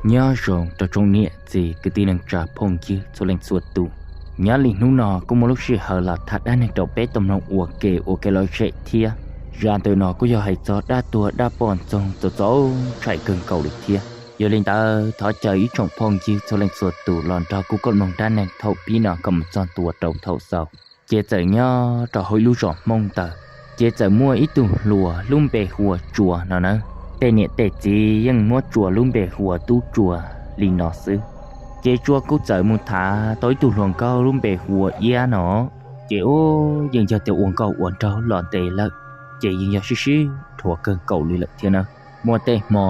Nyob zoo rau tsoom niam txiv kwv tij neej tsa phooj ywg txhua leej txhua tus. Nyob li hnub no kuj muaj lub sij hawm los tham dab neeg rau peb tau mloog ua ke ua kev lom zem thiab. Zaj ntawm no kuj yog hais txog dab tuag dab poj ntxoog txaus txaus ntshai kawg nkaus li thiab. Yog li ntawd thov caw ib tsoom phooj ywg txhua leej txhua tus los nrog kuv koom mloog dab neeg thaum pib no kom mus txog ntua rau thaum xaus. Ces txawm nyob rau hauv ib lub zos Hmoob ntawd, ces txawm muaj ib tug hluas lub npe hu ua Tsua no nawb. Tej niam tej txiv yeej muab Tsua lub npe hu ua Tub Tsua li no xwb. Ces Tsua kuj txawm mus tham tau ib tug hluas nkauj lub npe hu ua Iab no. Ces ub, yeej yog tias ua nkauj ua nraug los ntev lawm, ces yeej yog sib sib dhuav kawg nkaus li lawm thiab na. Muaj tej hmo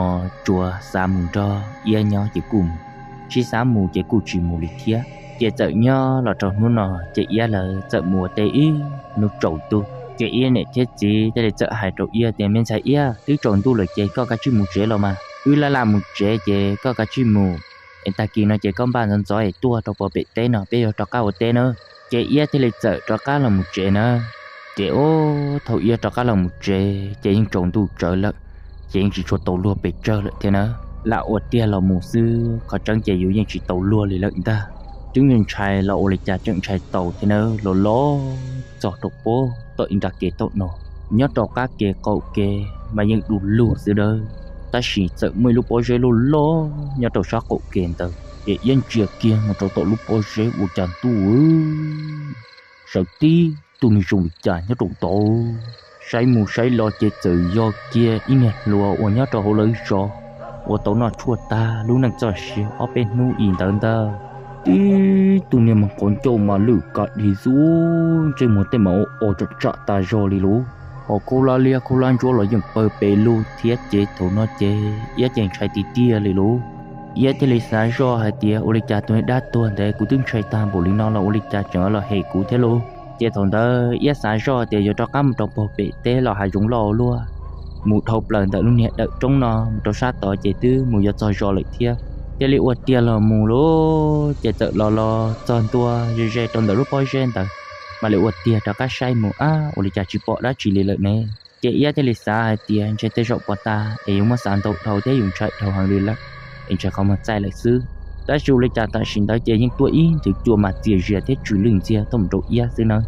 Tsua xav mus nrog Iab nyob ces kuj mus, tsis xav mus ces kuj tsis mus li thiab. Ces txawm nyob los rau hnub no ces Iab lawv txawm mus ua teb ib hnub tsaus ntuj. Ces Iab niam thiab txiv thiaj li txawm hais rau Iab tias, Me ntxhais Iab, twb tsaus ntuj lawm ces koj kav tsij mus tsev los mas, wb laj laj mus tsev ces koj kav tsij mus, es tag kis no ces koj npaj ntxov ntxov es tuaj rau pem teb no peb yuav rov qab ua teb na. Ces Iab thiaj li txawm rov qab los mus tsev na. Ces ub, thaum Iab rov qab los mus tsev ces yeej tsaus ntuj tsawv lawm, ces yeej tsis tshua tau luag pes tsawg lawm thiab na. Lam ua tiag los mus xwb, qhov tseeb ces yus yeej tsis tau luag li lawm ntag. Twb ntshai los ua li cas tseem ntshai tau thiab na, los los txog rau pem tom ib nrab kev tom no, nyob rau qab kev qaum kev mas yeej du lug xwb dawb, tab sis txawm muaj ib lub pob zeb loj loj nyob rau sab qaum kev ntawd. Ces Iab ntsia kiag mus rau tom lub pob zeb ua cas ntuj, sawv tib tug niag zoo li cas nyob rau tod. Saib mus saib los ces txawm yog kiag ib niag hluas uas nyob rau hauv lawv zos uas tau noj tshuaj tag lub neej txoj sia ob peb hnub ib ntawd ntag. Tib tug niag mas qhov ncauj mas lwj ka dig xwb, ntsej muag tej mas o o tsam tsam tas zog li lauj. Hos khaub hlab liab khaub hlab ntsuab los yeej pawg pes lug thiab ces thaum no ces Iab ces ntshai tiag tiag li lauj. Iab thiaj li xav zoj hais tias, Ua li cas tus niag dab tuag ntawd, kuv twb ntshai tag npaum li no los ua li cas tseem los hem kuv thiab lauj? Ces thaum ntawd Iab xav zoj tias yuav rov qab mus rau pem teb los hav zoov loj luaj, mus dhau plaws ntawm lub niag dawm roob no mus rau sab tod ces twb mus yuav txog zos lawm thiab. Thiaj li ua tiag los mus lauj, ces txawm los los txog ntua ze ze rau ntawm lub pob zeb ntawd, mam li ua tiag rov qab saib mus, ab, ua li cas tsis pom dab tsi li lawm ne. Ces Iab thiaj li xav hais tias, Ntshe tej zaum pov tas es yus muab xav ntau dhau thiab yus ntshai dhau heev li lawm, es ntshe qhov muag txaij lawm xwb. Tab sis ua li cas tam sim ntawd ces yeej tuaj ib nthwv cua mas txias zias thiab tsw lwj ntxiag tuaj mus rau Iab xwb nawb.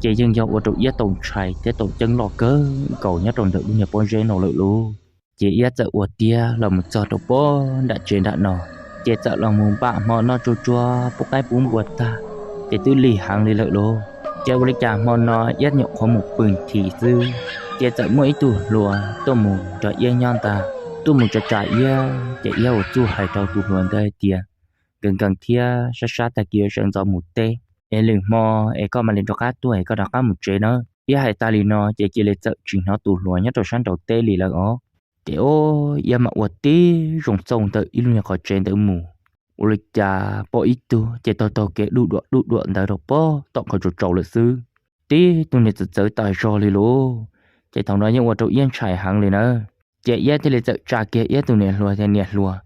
Ces yeej yog ua rau Iab tau ntshai thiab tau ceeb loj kawg nkaus nyob rau ntawm lub niag pob zeb no lawm lauj. Ces Iab txawm ua tiag los mus txog rau pem nram tsev nram no, ces txawm los mus npaj hmo noj tsuag tsuag pub qaib pub npua tag, ces twb lig heev li lawm lauj. Ces ua li cas hmo no Iab nyuam qhuav mus pw nthi xwb, ces txawm muaj ib tug hluas tuaj mus nrog Iab nyob ntag, tuaj mus tsa tsa Iab. Ces Iab ua txuj hais rau tus hluas ntawd hais tias, Nkees nkees thiab sab sab tag kis yuav sawv ntxov mus teb, es lwm hmo es koj mam li rov qab tuaj es koj rov qab mus tsev nawb. Iab hais tas li no ces cia li txawm tsis hnov tus hluas nyob rau sab nraud teb li lawm os. Ces ub, Iab mam ua tib zoo txauj ntawm ib lub niag qhov tsev ntawd mus, ua li cas pom ib tug ces taug taug kev duj duam duj duam ntawd rau pem tom qhov tsaus tsaus lawm xwb. Tib tug niag txawv txawv tas zog li lauj. Ces thaum no yeej ua rau Iab ntshai heev li nawb. Ces Iab thiaj li txawm tsa kiag Iab tus niam hluas tias, Niam hluas,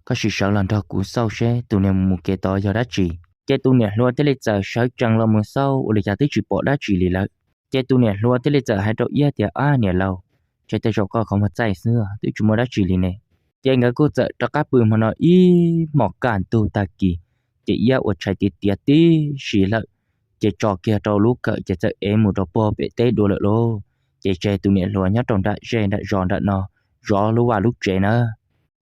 koj sim sawv los nrog kuv xauj seb tus niag mus mus kev tod yog dab tsi. Ces tus niam hluas thiaj li txawm sawv tsees los mus xauj, ua li cas twb tsis pom dab tsi li lawm. Ces tus niam hluas thiaj li txawm hais rau Iab tias, Ab niam laus, ntshe tej zaum koj qhov muag txaij xwb, twb tsis muaj dab tsi li ne. Ces nkawd kuj txawm rov qab pw hmo no ib hmos kaj ntug tag kis, ces Iab ua tshais tiav tiav tib si lawm, ces tso kiag rau lub kawm ces txawm ev mus rau pem teb dua lawm lauj. Ces tseg tus niam hluas nyob rau nram zej nram zos nram no zov lub vaj lub tsev na.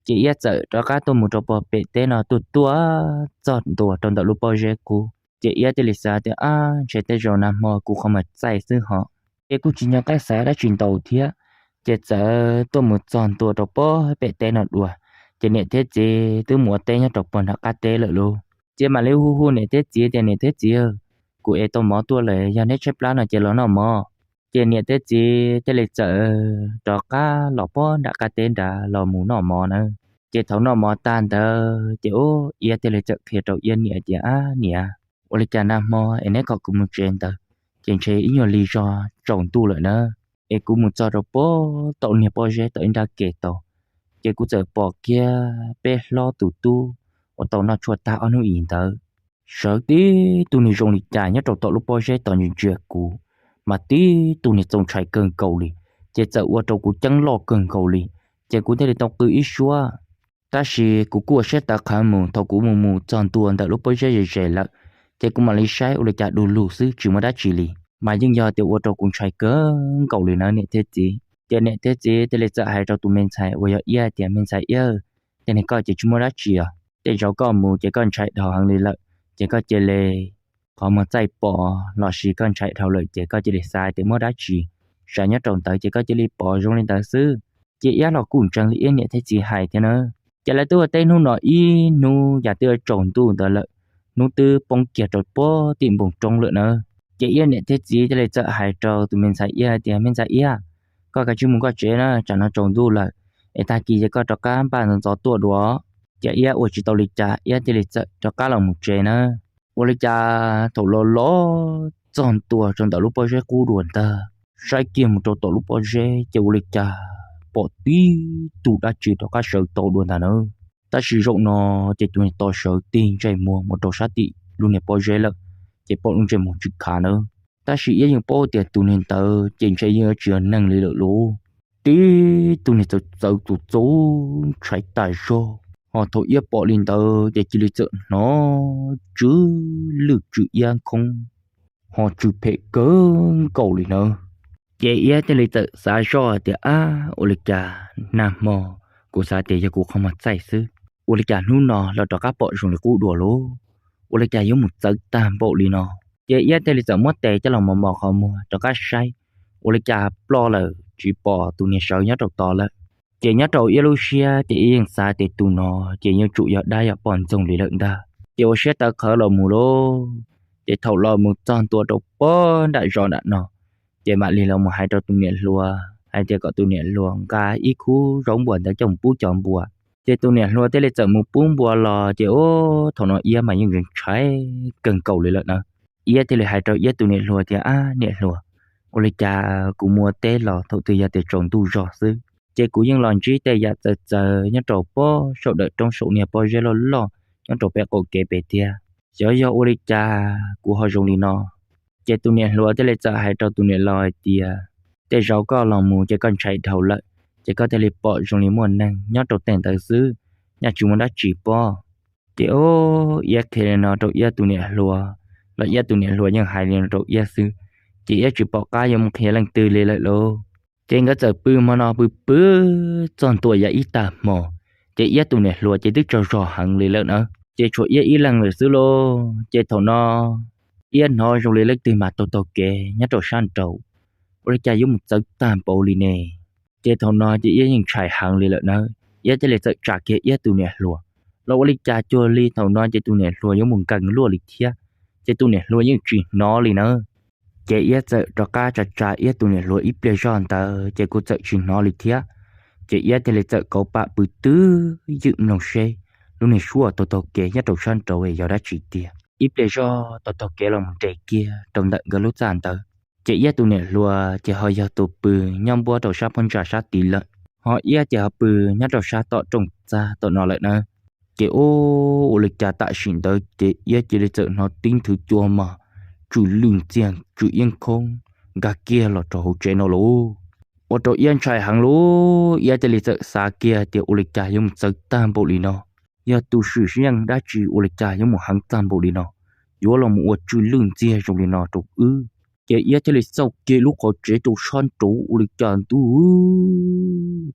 Ces Iab txawm rov qab tuaj mus rau pem teb no tuaj tuaj txog ntua rau ntawm lub pob zeb qub, ces Iab thiaj li xav tias, Ab, ntshe tej zaum nag hmo kuv qhov muag txaij xwb hos. Ces kuj tsis nco qab xav dab tsi ntau thiab, ces txawm tuaj mus txog ntua rau pem teb no dua. Ces niam thiab txiv twb mus ua teb nyob rau pem nram qab teb lawm lauj. Ces mam li hu hu niam thiab txiv tias, Niam thiab txiv, kuv ev tau mov tuaj lawm, yog neb tshaib plab no ces los noj mov. Ces niam thiab txiv thiaj li txawm rov qab los pem nram qab teb nrad los mus noj mov na. Ces thaum noj mov tag ntawd ces ub, Iab thiaj li txawm qhia rau Iab niam tias, Ab niam, ua li cas nag hmo es neb kom kuv mus tsev ntawd, ces ntshe ib nyuag lig zog tsaus ntuj lawm na, es kuv mus txog rau pem tom niag pob zeb tom ib nrab ke tod, ces kuv txawm pom kiag peb hlob tus tub uas tau noj tshuaj tag ob hnub ib ntawd, sawv tib tug niag zoo li cas nyob rau tom lub pob zeb tod ntsia ntsia kuv, mas tib tug niag txaus ntshai kawg nkaus li, ces txawm ua rau kuv ceeb loj kawg nkaus li, ces kuv thiaj li tau qw ib suab. Tab sis kuv kuj ua siab tawv qhawv mus, thaum kuv mus mus txog ntua ntawm lub pob zeb ze ze lawm, ces kuv mam li saib ua li cas du lug xwb tsis muaj dab tsi li. Mas yeej yog tias ua rau kuv ntshai kawg nkaus li na niam thiab txiv. Ces niam thiab txiv thiaj li txawm hais rau tus me ntxhais uas yog Iab tias, Me ntxhais Iab, tej niag koj ces tsis muaj dab tsi os, tej zaum koj mus ces koj ntshai dhau heev li lawm, ces koj cia li qhov muag txaij pom lossis koj ntshai dhau lawm ces koj cia li xav tias muaj dab tsi, sav nyob rau ntawd ces koj cia li pom zoo li ntawd xwb. Ces Iab los kuj ntseeg li Iab niam thiab txiv hais thiab na. Ces lawv twb ua teb hnub no ib hnub yam twb yuav tsaus ntuj ntawd lawm, hnub twb poob kiag rau pob tim npoo roob lawm na. Ces Iab niam thiab txiv thiaj li txawm hais rau tus me ntxhais Iab tias, Me ntxhais Iab, koj kav tsij mus koj tsev na, tsam no tsaus ntuj lawm, es tag kis ces koj rov qab npaj ntxov ntxov tuaj dua. Ces Iab ua tsis tau li cas, Iab thiaj li txawm rov qab los mus tsev na. Ua li cas thaum los los txog ntua rau ntawm lub pob zeb qub dua ntag, saib kiag mus rau tom lub pob zeb ces ua li cas pom tib tug dab tsi rov qab sawv tau dua ntag na. Tab sis zaum no ces tus niag to sawv tig ntsej muag mus rau sab tim lub niag pob zeb lawm, ces pom lub ntsej muag tsis khav na. Tab sis Iab yeej paub tias tus niag ntawd ces ntshe yeej yuav tsis yog neeg li lawm lauj. Tib tug niag txawv txawv txaus txaus ntshai tas zog, ho thaum Iab pom li ntawd ces cia li txawm hnov tsw lwj tsw iab khoob, ho tsw phem kawg nkaus li na. Ces Iab thiaj li txawm xav zoj tias, Ab, ua li cas nag hmo kuv xav tias yog kuv qhov muag txaij xwb, ua li cas hnub no los rov qab pom zoo li qub dua lauj? Ua li cas yuav mus txawv tag npaum li no? Ces Iab thiaj li txawm muab tes coj los mos mos qhov muag rov qab saib, ua li cas ploj lawm tsis pom tus niag sawv nyob rau tod lawm. Ces nyob rau Iab lub siab ces Iab yeej xav tias tus no ces yeej tsum yog dab yog poj ntxoog li lawm ntag. Ces ua siab tawv qhawv los mus lauj. Ces thaum los mus txog ntua rau pob nram zos nram no, ces mam li los mus hais rau tus niam hluas hais tias kom tus niam hluas nqa ib khub zaub npua ntawd coj mus pub cov npua. Ces tus niam hluas thiaj li txawm mus pub npua los ces ub, thaum no Iab mas yeej ntshai kawg nkaus li lawm na. Iab thiaj li hais rau Iab tus niam hluas tias, Ab niam hluas, ua li cas kuv mus ua teb los thaum twg yog tias tsaus ntuj zog xwb, ces kuv yeej los ntsib tej yam txawv txawv nyob rau pob saum dawm roob saum niag pob zeb loj loj nyob rau pem qaum kev pem tiag. Xyov yog ua li cas kuv ho zoo li no. Ces tus niam hluas thiaj li txawm hais rau tus niam laus hais tias, Tej zaum koj los mus ces koj ntshai dhau lawm, ces koj thiaj li pom zoo li muaj neeg nyob rau tej ntawd xwb, nyaj tsis muaj dab tsi pob. Ces ub, Iab qhia li no rau Iab tus niam hluas, los Iab tus niam hluas yeej hais li no rau Iab xwb, ces Iab tsis pom qab yuav mus qhia leej twg li lawm lauj. Ces nkawd txawm pw hmo no pw pw txog ntua yav ib tag hmo, ces Iab tus niam hluas ces twb tsaug zog heev li lawm na. Ces tshuav Iab ib leeg lawm xwb lauj. Ces thaum no Iab hnov zoo li leej twg mas taug taug kev nyob rau sab nraud, ua li cas yuav mus txawv tag npaum li ne. Ces thaum no ces Iab yeej ntshai heev li lawm na. Iab thiaj li txawm tsa kiag Iab tus niam hluas, los ua li cas cuag li thaum no ces tus niam hluas yuav mus nkees luaj li thiab, ces tus niam hluas yeej tsis hnov li na. Ces Iab txawm rov qab tsa tsa Iab tus niam hluas ib pliag zoj ntawd ces kuj txawm tsis hnov li thiab. Ces Iab thiaj li txawm kauv pam pw twb ywm mloog seb lub niag suab taug taug kev nyob rau sab nraud yog dab tsi tiag. Ib pliag zoj taug taug kev los mus nres kiag rau ntawm nkawd lub txaj ntawd, ces Iab tus niam hluas ces ho yog tus pw nyob npuab rau sab phab ntsa sab tid lawm, ho Iab ces ho pw nyob rau sab tom rooj txag tom no lawm na. Ces ub, ua li cas tam sim ntawd ces Iab cia li txawm hnov tib nthwv cua mas tsw lwj ntxiag tsw iab khoob nkag kiag los rau hauv tsev no lauj. Ua rau Iab ntshai heev lauj. Iab thiaj li txawm xav kiag tias ua li cas yuav mus txawv tag npaum li no, yog tus swm yeej dab tsi ua li cas yuav mus heev tag npaum li no, yuav los mus ua tsw lwj ntxiag zoo li no rau wb. Ces Iab thiaj li xauj kiag lub qhov tsev rau sab nraud ua li cas ntuj,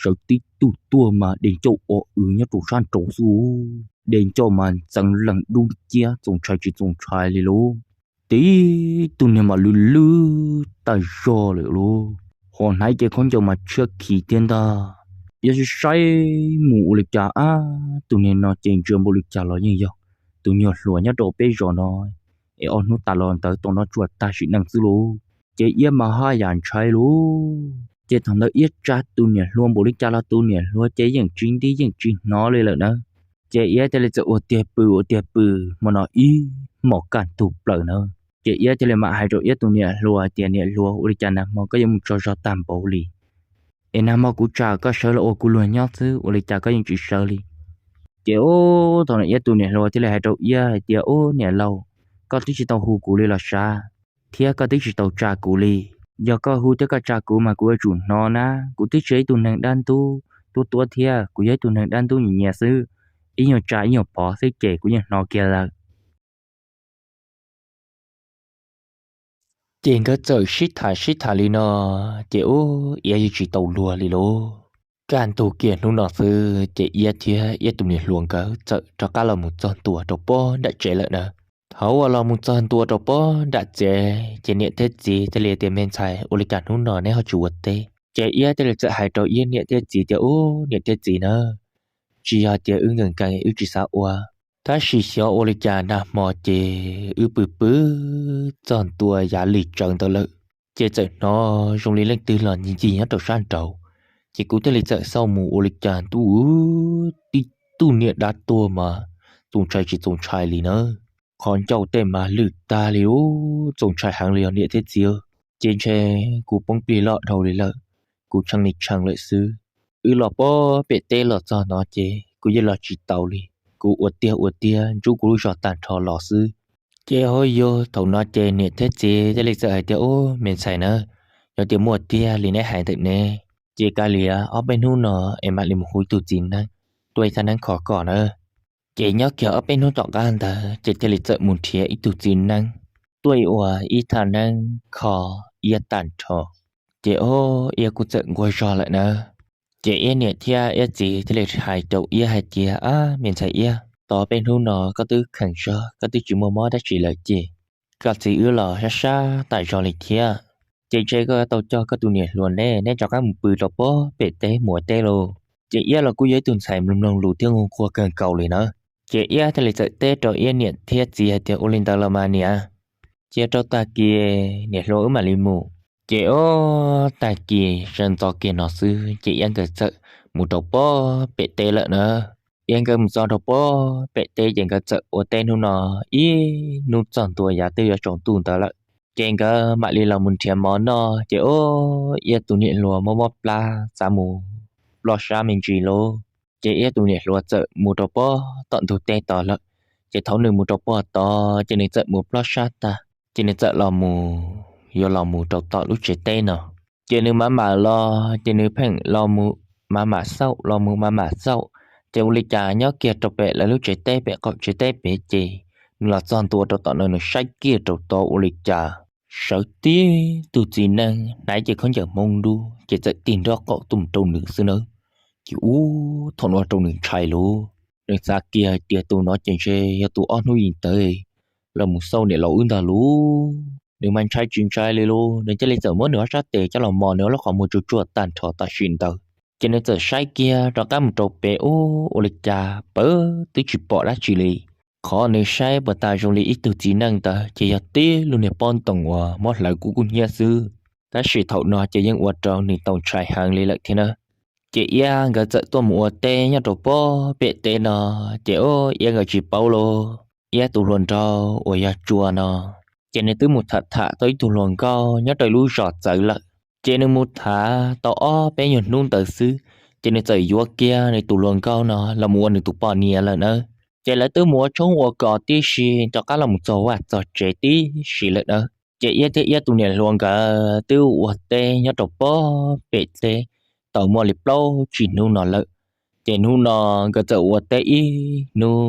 sawv tib tug tuag mas dej ncauj o w nyob rau sab nraud xwb, dej ncauj mas ntxeev lees dub ciab txaus ntshai tsis txaus ntshai li lauj. Tib tug niag mas lwj lwj tag zog lawm lauj, ho hnav cev khaub ncaws mas tshiab khiv thiab ntag. Yog saib saib mus ua li cas ab, tus niag no ces ntsia npaum li cas los yeej yog tus nyuag hluas nyob rau peb zos no, es ob hnub tas los ntawd tau noj tsuag tag sim neej xwb lauj. Ces Iab mas haj yam ntshai lauj. Ces thaum ntawd Iab tsa tus niam hluas npaum li cas los tus niam hluas ces yeej tsis nti yeej tsis hnov li lawm na. Ces Iab thiaj li txawm ua tiag pw ua tiag pw hmo no ib hmos kaj ntug plaws na. Ces Iab thiaj li mam hais rau Iab tus niam hluas tias, Niam hluas, ua li cas nag hmo koj yuav mus tsaug zog tag npaum li? Es nag hmo kuv tsa koj sawv los ua kuv luag nyob xwb, ua li cas koj yeej tsis sawv li? Ces ub, thaum no Iab tus niam hluas thiaj li hais rau Iab hais tias, Ub, niam laus, koj twb tsis tau hu kuv li los sav, thiab koj twb tsis tau tsa kuv li. Yog koj hu thiab koj tsa kuv mas kuv yuav tsum hnov na. Kuv twb tsis yog ib tug neeg dab ntub, tuab tuab thiab, kuv yog ib tug neeg dab ntub nyias nyias xwb, ib nyuag tsa ib nyuag pov xwb ces kuv yeej hnov kiag lawm. Ces nkawd txawm sib tham sib tham li no, ces ub, Iab yeej tsis tau luag li lauj. Kaj ntug kiag hnub no xwb ces Iab thiab Iab tus niam hluas nkawd txawm rov qab los mus txog ntua rau pob nram tsev lawm na. Thaum uas los mus txog ntua rau pob nram tsev ces niam thiab txiv thiaj li tias, Me ntxhais, ua li cas hnub no neb ho tsis ua teb? Ces Iab thiaj li txawm hais rau Iab niam thiab txiv tias, Ub, niam thiab txiv na, tsis yog tias wb nkees nkees wb tsis xav ua, tab sis xyov ua li cas nag hmo ces wb pw pw txog ntua yav lig tsawv ntawd lawm, ces txawm hnov zoo li leej twg los ncig ncig nyob rau sab nraud. Ces kuv thiaj li txawm xauj mus, ua li cas ntuj, tib tug niag dab tuag mas txaus ntshai tsis txaus ntshai li na. Qhov ncauj tej mas lwj tag li, ub, txaus ntshai heev li os niam thiab txiv. Ces ntshe kuv poob plig loj dhau li lawm, kuv tshee li tshee lawm xwb. Wb los pob pem teb los txog no ces kuv yeej los tsis tau li. Kuv ua tiag ua tiag ntsub kuv lub zog tag nrho los xwb. Ces ho yog thaum no ces niam thiab txiv thiaj li txawm hais tias, Ub, me ntxhais na, yog tias muaj tiag li neb hais ntawm ne, ces kav liam ob peb hnub no es mam li mus hu ib tug txiv neeb tuaj ib thaj neeb kho kom na. Ces nyob kiag ob peb hnub tom qab ntawd ces thiaj li txawm mus nrhiav ib tug txiv neeb tuaj ua ib thaj neeb kho Iab tag nrho. Ces ob, Iab kuj txawm nquag zog lawm na. Ces Iab niam thiab Iab txiv thiaj li hais rau Iab hais tias, Ab, me ntxhais Iab, tau peb hnub no koj twb kheev zog, koj twb tsis muaj mob dab tsi lawm ces koj txiv wb los sab sab tas zog li thiab. Ces ntshe koj tau coj koj tus niam hluas neb, neb rov qab mus pw rau pob pem teb mus ua teb lauj. Ces Iab los kuj yog ib tug ntxhais mloog mloog lus thiab nquag kawg nkaus li na. Ces Iab thiaj li txawm teb rau Iab niam thiab txiv hais tias, Ua li ntawd los mas niam, cia rau tag kis niam hluas wb mam li mus. Ces ob, tag kis sawv ntxov kiag no xwb ces Iab nkawd txawm mus rau pob pem teb lawm na. Iab nkawd mus txog rau pob pem teb ces nkawd txawm ua teb hnub no ib hnub txog ntua yav twb yuav tsaus ntuj ntawd lawm. Ces nkawd mam li los mus nrhiav mov noj ces ob, Iab tus niam hluas mob mob plab xav mus ploj sab me ntsis lauj. Ces Iab tus niam hluas txawm mus rau pob tom ntug teb tod lawm. Ces thaum nws mus rau pob tod ces nws txawm mus ploj sab tag ces nws txawm los mus, yuav los mus rau tom lub tsev teb no. Ces nws mam mam los ces nws pheej los mus mam mam xauj, los mus mam mam xauj. Ces ua li cas nyob kiag rau pem lawv lub tsev teb pem qaum tsev teb pem ces nws los txog ntua rau tom no nws saib kiag rau tod ua li cas sawv tib tug txiv neej hnav cev khaub ncaws Hmoob dub ces txawm tig nrob qaum tuaj mus rau nws xwb nawb. Ces ub, thaum no rau nws ntshai lauj, nws xav kiag hais tias tus no ces ntshe yog tus ob hnub yim ntawd los mus xauj niam laus wb ntag lauj. Nws mas ntshai tsis ntshai li lauj, nws thiaj li txawm muab nws ob sab tes coj los mos nws ob lub qhov muag tsuag tsuag tag nrho tam sim ntawd. Ces nws txawm saib kiag rov qab mus rau pem ub, ua li cas pawg twb tsis pom dab tsi li. Qhov nws saib puas tas zoo li ib tug txiv neej ntawd ces yog tib lub niag pob ntoos uas muab hlawv kub kub hnyiab xwb. Tab sis thaum no ces yeej ua rau nws tau ntshai heev li lawm thiab na. Ces Iab nkawd txawm tuaj mus ua teb nyob rau pob pem teb no, ces ob, Iab nkawd tsis paub lauj, Iab tus hluas nraug uas yog Tsua no, ces nws twb mus tham tham tau ib tug hluas nkauj nyob rau ib lub zos txawv lawm. Ces nws mus tham tau ob peb nyuag hnub ntawd xwb, ces nws txawm yuav kiag nws tus hluas nkauj no los mus ua nws tus poj niam lawm nawb. Ces lawv twb mus ua tshoob ua kos tib si rov qab los mus txog vaj txog tsev tib si lawm nawb. Ces Iab thiab Iab tus niam hluas nkawd twb ua teb nyob rau pob pem teb tau muaj li plaub tsib hnub no lawm. Ces hnub no nkawd txawm ua teb ib hnub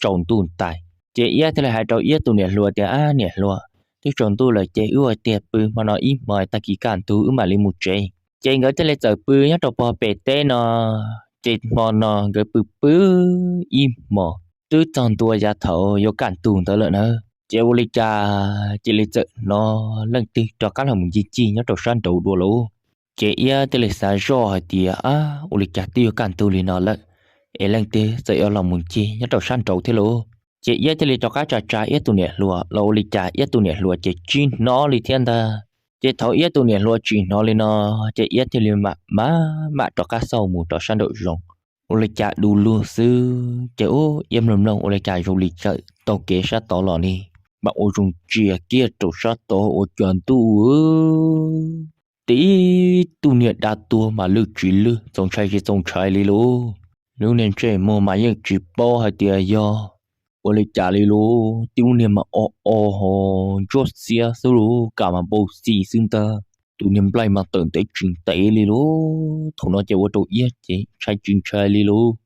tsaus ntuj ntais, ces Iab thiaj li hais rau Iab tus niam hluas tias, Ab niam hluas, twb tsaus ntuj lawm ces wb ua tiag pw hmo no ib hmos, tag kis kaj ntug wb mam li mus tsev. Ces nkawd thiaj li txawm pw nyob rau pob pem teb no, ces hmo no nkawd pw pw ib hmos twb txog ntua yav thaum yuav kaj ntug ntawd lawm na. Ces ua li cas cia li txawm hnov leej twg rov qab los mus ncig ncig nyob rau sab nraud dua lauj. Ces Iab thiaj li xav zoj hais tias, Ab, ua li cas twb yuav kaj ntug li no lawm es leej twg txawm yuav los mus ncig nyob rau sab nraud thiab lauj? Ces Iab thiaj li rov qab tsa tsa Iab tus niam hluas los ua li cas Iab tus niam hluas ces tsis hnov li thiab ntag. Ces thaum Iab tus niam hluas tsis hnov li no, ces Iab thiaj li mam mam mam rov qab xauj mus rau sab nraum zoov. Ua li cas du lug xwb ces ub, Iab mloog mloog ua li cas zoo li txawm taug kev sab tod los ne, mam ua zoo ntsia kiag rau sab tod ua cas ntuj, tib tug niag dab tuag mas lwj tsis lwj, txaus ntshai tsis txaus ntshai li lauj. Lub niag ntsej muag mas yeej tsis paub hais tias yog ua li cas li lauj, tib lub niag mas o o ho ntsuab xiab xwb lauj, kam mas npau xi xwb ntag. Tus niag nplaig mas tawm ntev tsis ntev li lauj. Thaum no ces ua rau Iab ces ntshai tsis ntshai li lauj,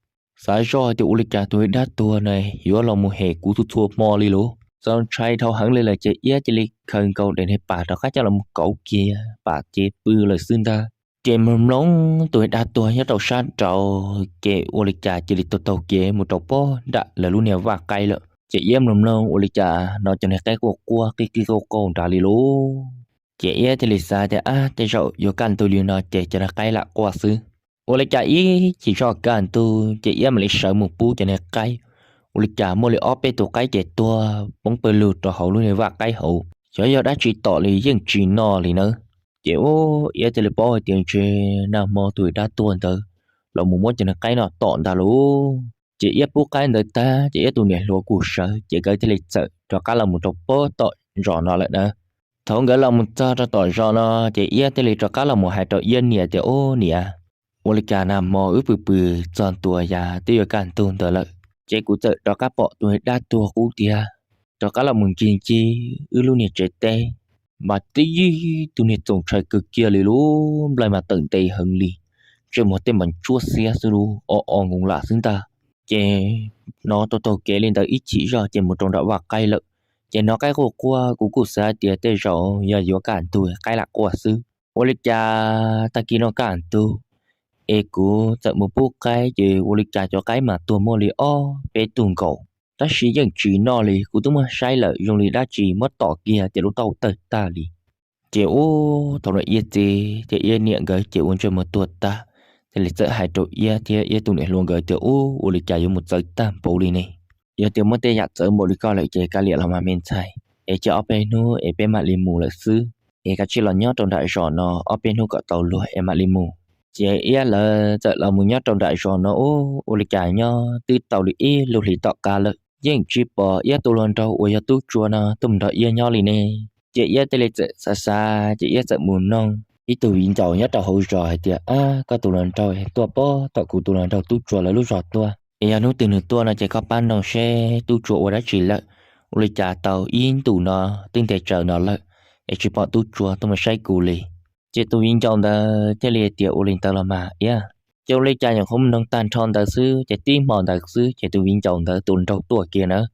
xav zoj tias ua li cas tus dab tuag na yuav los mus hem kuv txhua txhua hmo li lauj. Txawm ntshai dhau heev li lawm ces Iab cia li khaws nkaus daim niag pam rov qab coj los mus kauv kiag pam ces pw lawm xwb ntag. Ces mloog mloog tus dab tuag nyob rau sab nraud ces ua li cas cia li taug taug kev mus rau pem nram lawv lub niag vaj qaib lawm. Ces Iab mloog mloog ua li cas hnov cov niag qaib quaj quaj qij qij qauj qauj nrad li lauj. Ces Iab thiaj li xav tias ab, tej zaum yuav kaj ntug li no ces cov niag qaib lam quaj xwb. Ua li cas ib chim zoj kaj ntug ces Iab mam li sawv mus pub cov niag qaib. Ua li cas muaj li ob peb tus qaib ces tuag poob pawg lug rau hauv lub niag vaj qaib hauv, xyov yog dab tsi tom li yeej tsis noj li nawb. Ces ub, Iab thiaj li paub hais tias ntshe nag hmo tus dab tuag ntawd los mus muab cov niag qaib no tom ntag lauj. Ces Iab pub qaib ntawd tag ces Iab tus niam hluas kuj sawv ces nkawd thiaj li txawm rov qab los mus rau pem tom zos no lawm na. Thaum nkawd los mus txog rau tom zos no ces Iab thiaj li rov qab los mus hais rau Iab niam tias, Ub niam, ua li cas nag hmo wb pw pw txog ntua yav twb yuav kaj ntug ntawd lawm, ces kuv txawm rov qab pom tus dab tuag qub tiag rov qab los mus ncig ncig wb lub niag tsev teb, mas tib tus niag txaus ntshai kawg kiag li lauj. Nplaig mas tawm ntev heev li, ntsej muag tej mas ntsuab xiab xwb lauj, o o nkoos lam xwb ntag. Ces hnov taug taug kev li ntawd ib chim zoj ces mus rau nram vaj qaib lawm. Ces hnov qaib quaj quaj kuv kuj xav tias tej zaum yog yuav kaj ntug qaib lam quaj xwb. Ua li cas tag kis no kaj ntug es kuv txawm mus pub qaib ces ua li cas cov qaib mas tuag muaj li ob peb tug nkaus, tab sis yeej tsis noj li. Kuv twb muab saib lawm zoo li dab tsi muab tom kiag ces lub taub hau tawg tag li. Ces ub, thaum no Iab txiv thiab Iab niam nkawd ces ua ntsej muag tuag tag, thiaj li txawm hais rau Iab thiab Iab tus niam hluas nkawd tias, Ub, ua li cas yuav mus txawv tag npaum li ne? Yog tias muaj tej yam txawv npaum li koj lawm ces kav liam los mas me ntxhais, es cia ob peb hnub es peb mam li mus lawm xwb, es kav tsij los nyob rau nram zos no ob peb hnub kom tau luag es mam li mus. Ces Iab lawv txawm los mus nyob rau nram zos no ub, ua li cas nyob twb tau li ib lub hlis tom qab lawm yeej tsis pom Iab tus hluas nraug uas yog Tub Tsua no tuaj mus nrog Iab nyob li ne. Ces Iab thiaj li txawm xav xav ces Iab txawm mus noog ib tug viv ncaus nyob rau hauv zos hais tias, Ab, koj tus hluas nraug tuaj pem tom kuv tus hluas nraug Tub Tsua lawv lub zos tuaj, es yog hnub twg nws tuaj no ces koj pab noog seb Tub Tsua ua dab tsi lawm, ua li cas tau ib ntus no twb ntev tsawv no lawm es tsis pom Tub Tsua tuaj mus saib kuv li. Ces tus viv ncaus ntawd thiaj li tias, Ua li ntawd los mas Iab. Ces ua li cas nyuam qhuav mus noog tag nrho ntawd xwb ces tib hmo ntawd xwb ces tus viv ncaus ntawd tus hluas nraug tuaj kiag nawb.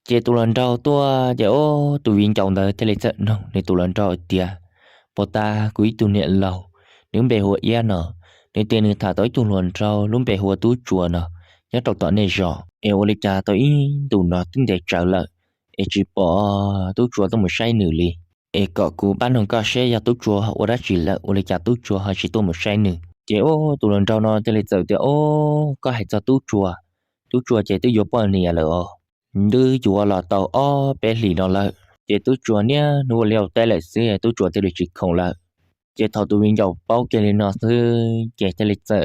Ces tus hluas nraug tuaj ces ub, tus viv ncaus ntawd thiaj li txawm noog nws tus hluas nraug hais tias, Puag ta kuv ib tug niam laus, nws lub npe hu ua Iab no, nws tias nws tham tau ib tug hluas nraug lub npe hu ua Tub Tsua no nyob rau tom nej zos, es ua li cas tau ib ntus no twb ntev tsawv lawm es tsis pom Tub Tsua tuaj mus saib nws li, es kom kuv pab noog koj seb yog Tub Tsua ua dab tsi lawm ua li cas Tub Tsua ho tsis tuaj mus saib nws. Ces ub, tus hluas nraug no thiaj li txawm tias, Ub, koj hais txog Tub Tsua, Tub Tsua ces twb yuav poj niam lawm os. Twb yuav los tau ob peb hlis no lawm ces Tub Tsua niaj hnub ua liaj ua teb lawm xwb, Tub Tsua thiaj li tsis khoom lawm. Ces thaum tus viv ncaus paub kiag li no xwb ces thiaj li txawm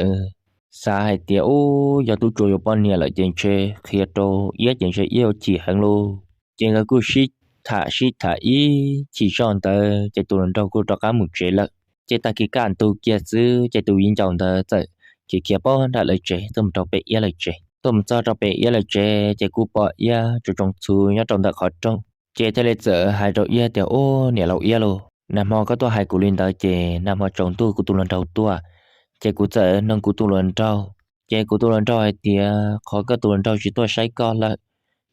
xav hais tias, Ub, yog Tub Tsua yuav poj niam lawm ces ntshe qhia rau Iab ces ntshe Iab yuav chim heev lauj. Ces nkawd kuj sib tham sib tham ib chim zoj ntawd ces tus hluas nraug kuj rov qab mus tsev lawm. Ces tag kis kaj ntug kiag xwb ces tus viv ncaus ntawd txawm khiav khiav pem nram lawv tsev tuaj mus rau pem Iab lawv tsev. Tuaj mus txog rau pem Iab lawv tsev ces kuj pom Iab tsoos tsoos txhuv nyob rau ntawm qhov rooj. Ces thiaj li txawm hais rau Iab tias, Ub, niam laus Iab lauj, nag hmo koj tuaj hais kuv li ntawd ces nag hmo tsaus ntuj kuv tus hluas nraug tuaj, ces kuv txawm noog kuv tus hluas nraug, ces kuv tus hluas nraug hais tias qhov koj tus hluas nraug tsis tuaj saib koj lawm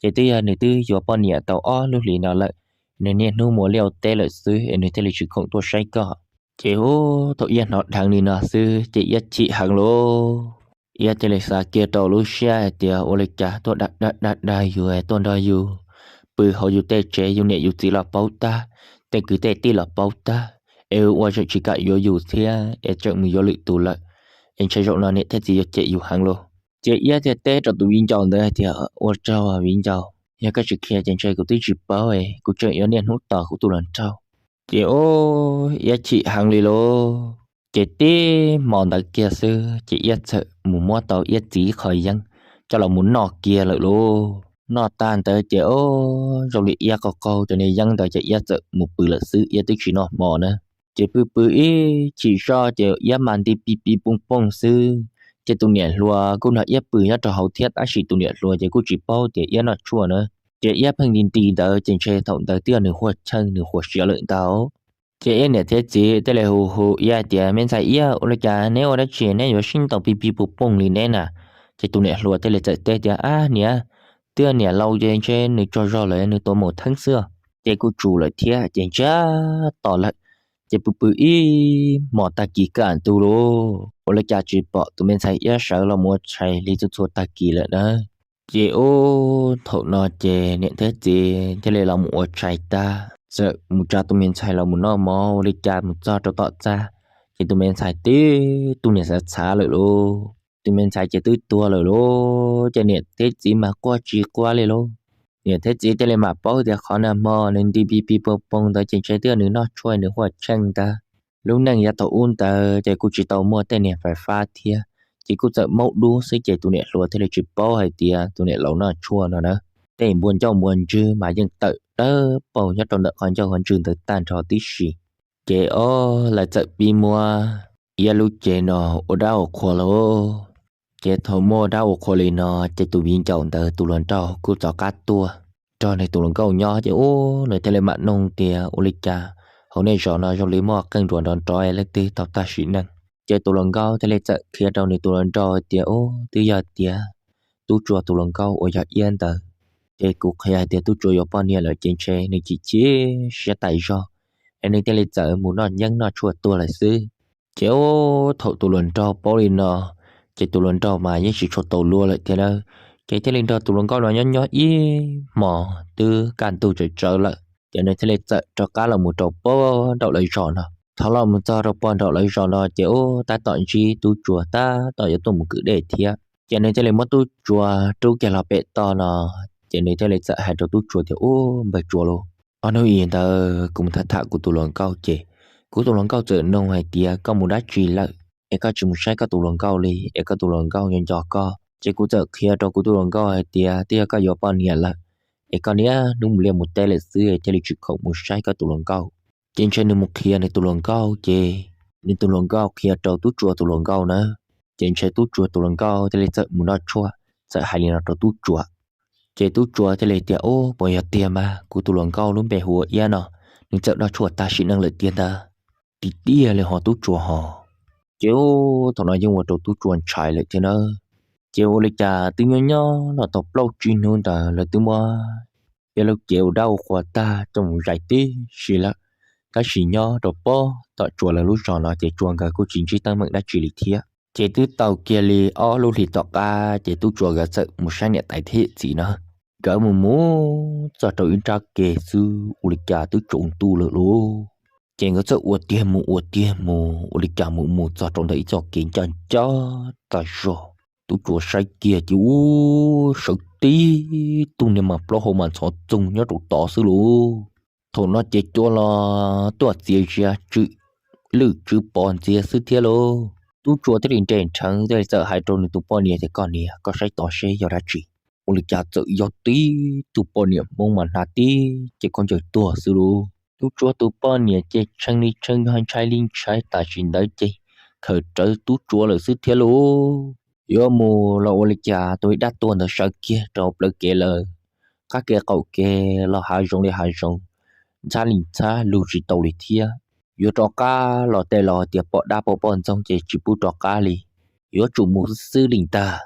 ces twb yog nws twb yuav poj niam tau ob lub hlis no lawm, nws niaj hnub mus ua liaj ua teb lawm xwb es nws thiaj li tsis khoom tuaj saib koj. Ces ub, thaum Iab hnov dheev li no xwb ces Iab chim heev lauj. Iab thiaj li xav kiag rau lub siab hais tias, Ua li cas tuaj dag dag dag yus, tuaj nrog yus pw hauv yus tej tsev, yus niam yus txiv los paub tag, tej kwv tej tij los paub tag, es ua tseem tsis kam yuav yus thiab es tseem mus yuav lwm tus lawm, es ntshe zaum no niam thiab txiv yuav cem yus heev lauj. Ces Iab thiaj teb rau tus viv ncaus ntawd hais tias, Ua tsaug viv ncaus, yog koj tsis qhia ces ntshe kuv twb tsis paub, kuv tseem yuav niaj hnub tos kuv tus hluas nraug. Ces ub, Iab chim heev li lauj. Ces tib hmo ntawd kiag xwb ces Iab txawm mus muab tau Iab txiv ib qho yeeb coj los mus noj kiag lawm lauj. Noj tag ntawd ces ub, zoo li Iab qaug qaug cov niag yeeb ntawd ces Iab txawm mus pw lawm xwb, Iab twb tsis noj hmo na. Ces pw pw ib chim zoj ces Iab mas nti pij pij pooj pooj xwb. Ces tus niam hluas kuj nrog Iab pw nyob rau hauv thiab tab sis tus niam hluas ces kuj tsis paub tias Iab noj tshuaj na. Ces Iab pheej nti nti ntawd ces ntshe thaum ntawd twb yog nws huaj cheej nws huaj siav lawm ntag. Ces Iab niam thiab txiv thiaj li hu hu Iab tias, Me ntxhais Iab, ua li cas neb ua dab tsi neb yuav sib ntaus pig pig pug poog li neb na? Ces tus niam hluas thiaj li txawm teb tias, Ab niam, twb yog niam laus ces ntshe nws tsaug zog lawm nws tuav mus theeb xwb. Ces kuj tsum lawm thiab ces ntsiag to lawm. Ces pw pw ib hmos tag kis kaj ntug lauj, ua li cas tsis pom tus me ntxhais Iab sawv los mus ua tshais li txhua txhua tag kis lawm na. Ces ub, thaum no ces niam thiab txiv thiaj li los mus ua tshais tag, txawm mus tsa tus me ntxhais los mus noj mov ua li cas mus txog rau tom txaj, ces tus me ntxhais tib tug niag xav txhav lawm lauj. Tus me ntxhais ces twb tuag lawm lauj, ces niam thiab txiv mas quaj tsis quaj li lauj. Niam thiab txiv thiaj li mam paub tias qhov nag hmo nws nti pig pig poog poog ntawd ces ntshe twb yog nws noj tshuaj nws huaj tsheej ntag. Lub neej yav thaum ub ntawd ces kuj tsis tau muaj tej niag fais fab thiab, ces kuj txawm maub dub xwb ces tus niam hluas thiaj li tsis paub hais tias tus niam laus noj tshuaj no na. Tej npua ncauj npua ntswg mas yeej tawm dawb paug nyob rau ntawm qhov ncauj qhov ntswg ntawd tag nrho tib si. Ces ob lawv txawm pib muab Iab lub cev no ua dab ua qhua lauj. Ces thaum muaj dab ua qhua li no, ces tus viv ncaus ntawd tus hluas nraug kuj rov qab tuaj nrog nws tus hluas nkauj nyob ces ub nws thiaj li mam noog tias, Ua li cas hauv nej zos no zoo li muaj qeej nruas nrov nrov leej twg tau tag sim neej? Ces tus hluas nkauj thiaj li txawm qhia rau nws tus hluas nraug hais tias, Ub, twb yog tias Tub Tsua tus hluas nkauj uas yog Iab ntawd, ces kuv qhia hais tias Tub Tsua yuav poj niam lawm ces ntshe nws chim chim siab tas zog, es nws thiaj li txawm mus noj nyeeb noj tshuaj tuag lawm xwb. Ces ub, thaum tus hluas nraug paub li no, ces tus hluas nraug mas yeej tsis tshua tau luag lawm thiab na. Ces thiaj li nrog tus hluas nkauj no nyob nyob ib hmos twb kaj ntug tsawv tsawv lawm, ces nws thiaj li txawm rov qab los mus rau pog nraum lawv zos no. Thaum los mus txog rau pog nraum lawv zos no ces ub, tab tom ntsib Tub Tsua tab tom yuav tuaj mus kwv dej thiab. Ces nws thiaj li muab Tub Tsua rub kiag los pem toj no, ces nws thiaj li txawm hais rau Tub Tsua tias, Ub, npawg Tsua lauj, ob hnub ib ntawd kuv mus tham tham kuv tus hluas nkauj ces kuv tus hluas nkauj txawm nug hais tias koj mus dab tsi lawm es koj tsis mus saib koj tus hluas nkauj li, es koj tus hluas nkauj nco nco koj. Ces kuv txawm qhia rau kuv tus hluas nkauj hais tias twb yog koj yuav poj niam lawm, es koj niaj hnub mus liaj mus teb lawm xwb es thiaj li tsis khoom mus saib koj tus hluas nkauj. Ces ntshe nws mus qhia nws tus hluas nkauj ces nws tus hluas nkauj qhia rau Tub Tsua tus hluas nkauj na, ces ntshe Tub Tsua tus hluas nkauj thiaj li txawm mus noj tshuaj, txawm hais li no rau Tub Tsua. Ces Tub Tsua thiaj li tias, Ub, puas yog tiag mas, kuv tus hluas nkauj lub npe hu ua Iab no, nws txawm noj tshuaj tag sim neej lawm tiag ntag. Tiag tiag li ho Tub Tsua ho. Ces ub, thaum no yeej ua rau Tub Tsua ntshai lawm thiab na. Ces ua li cas twb nyob nyob los tau plaub tsib hnub ntawd lawv twb muab Iab lub cev ua dab ua qhua tag coj mus zais tib si lawm. Tab sis nyob rau pog tom Tsua lawv lub zos no ces Tsua nkawd kuj tsis ntsib teeb meem dab tsi li thiab. Ces twb tau kiag li ob lub hlis tom qab ces Tub Tsua nkawd txawm mus saib niam tais thiab yawm txiv na. Nkawd mus mus txog rau ib nrab ke xwb ua li cas twb tsaus ntuj lawm lauj. Ces nkawd txawm ua tiag mus ua tiag mus ua li cas mus mus txog rau ntawm ib txoj kev ncaj ncaj tas zog. Tub Tsua saib kiag ces ub, sawv tib tug niag mas plaub hau mas ntxhov txoog nyob rau tod xwb lauj. Thaum no ces Tsua los tuaj txias zias tswm lwj tswv pov ntxiag xwb thiab lauj. Tub Tsua thiaj li nres nrheev thiaj li txawm hais rau nws tus poj niam tias, Koj niam, koj saib tod seb yog dab tsi. Ua li cas txawm yog tib tug poj niam Hmoob mas hnav tib ce khaub ncaws tuag xwb lauj. Tub Tsua tus poj niam ces tshee li tshee, ntshai li ntshai, tam sim ntawd ces khaws rawv Tub Tsua lawm xwb thiab lauj. Yuav mus los ua li cas tus dab tuag ntawd sawv kiag rau plawv kev lawm. Qab kev qaum kev los hav zoov li hav zoov, ntxhab li ntxhab, lug tsis tau li thiab. Yuav rov qab los tej los tias pom dab pom poj ntxoog ces tsis pub rov qab li, yuav tsum mus xwb xwb li ntag.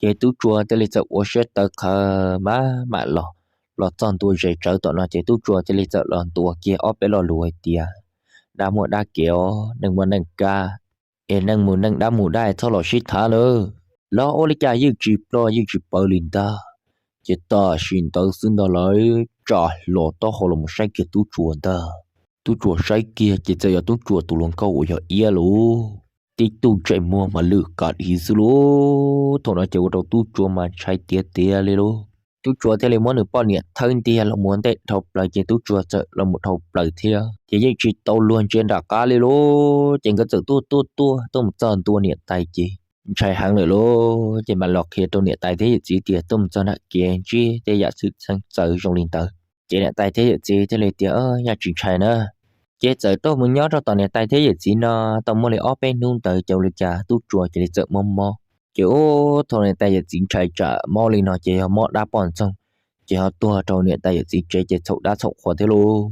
Ces Tub Tsua thiaj li txawm ua siab tawv qhawv mam mam los. Los txog ntua ze tsawv tom no ces Tub Tsua thiaj li txawm los ntuas kiag ob peb lo lus hais tias, Dab muaj dab kev os, neeg muaj neeg kab, es neeg mus neeg, dab mus dab, txhob los sib tham lawm. Los ua li cas yeej tsis ploj yeej tsis pawv li ntag. Ces tam sim ntawd xwb ntag lawv tsa hlo taub hau los mus saib kiag Tub Tsua ntag. Tub Tsua saib kiag ces txawm yog Tub Tsua tus hluas nkauj uas yog Iab lauj. Tib tug ntsej muag mas lwj kav ib xwb lauj. Thaum no ces ua rau Tub Tsua mas ntshai tiag tiag li lauj. Tub Tsua thiaj li muab nws poj niam thawb ntiag los mus ua ntej dhau plaws ces Tub Tsua txawm los mus dhau plaws thiab. Ces yeej tsis tau luag ntsia nram qab li lauj. Ces nkawd txawm tuaj tuaj tuaj tuaj mus txog ntua niam tais ces ntshai heev lawm lauj. Ces mam los qhia rau niam tais thiab yawm txiv tias tuaj mus txog nram kev ntsib tej yam xwm txheej txawv zoo li ntawd. Ces niam tais thiab yawm txiv thiaj li tias, Yaj tsis ntshai na. Ces txawm tuaj mus nyob rau tom niam tais thiab yawm txiv no tau muaj li ob peb hnub ntawd ces ua li cas Tub Tsua cia li txawm mob mob. Ces ub, thaum niam tais yawm txiv ntshai tsam mob li no ces yog mob dab poj ntxoog, ces ho tuag rau niam tais yawm txiv tsev ces txhaum dab txhaum qhua thiab lauj.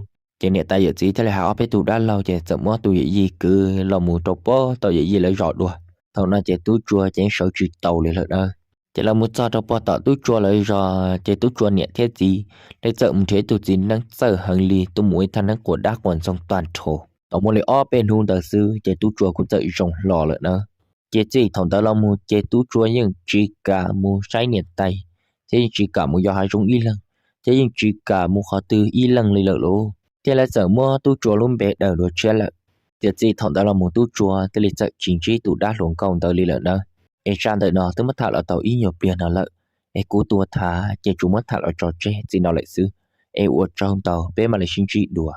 Ces niam tais yawm txiv thiaj li hais ob peb tug dab laug ces txawm muab tus yawm yij kwv los mus rau puag tom yawm yij lawv zos dua. Thaum no ces tub tsua ces sawv tsis taus li lawm nawb. Ces lawv mus txog rau puag tom tub tsua lawv zos ces tub tsua niam thiab txiv lawv txawm mus nrhiav ib tug txiv neeb txawj heev li tuaj mus ib thaj neeb quas dab quas ntxoog tag nrho. Tau muaj li ob peb hnub ntawd xwb ces tub tsua kuj txawm zoo hlo lawm nawb. Ces txij thaum ntawd los mus ces tub tsua yeej tsis kam mus saib niam tais, thiab yeej tsis kam mus yos hav zoov ib leeg, thiab yeej tsis kam mus qhov twg ib leeg li lawm lauj. Thiab lawv txawm muab tub tsua lub npe daws dua tshiab lawm. Ces txij thaum ntawd los mus tub tsua thiaj li txawm tsis ntsib tus dab hluas nkauj ntawd li lawm nawb. Es zaj ntawm no twb muab tham los tau ib nyuag pliag no lawm, es kuv tus tham ces tsuas muab tham los tso tseg txij no lawm xwb. Es ua tsaug ntau, peb mam li sib ntsib dua.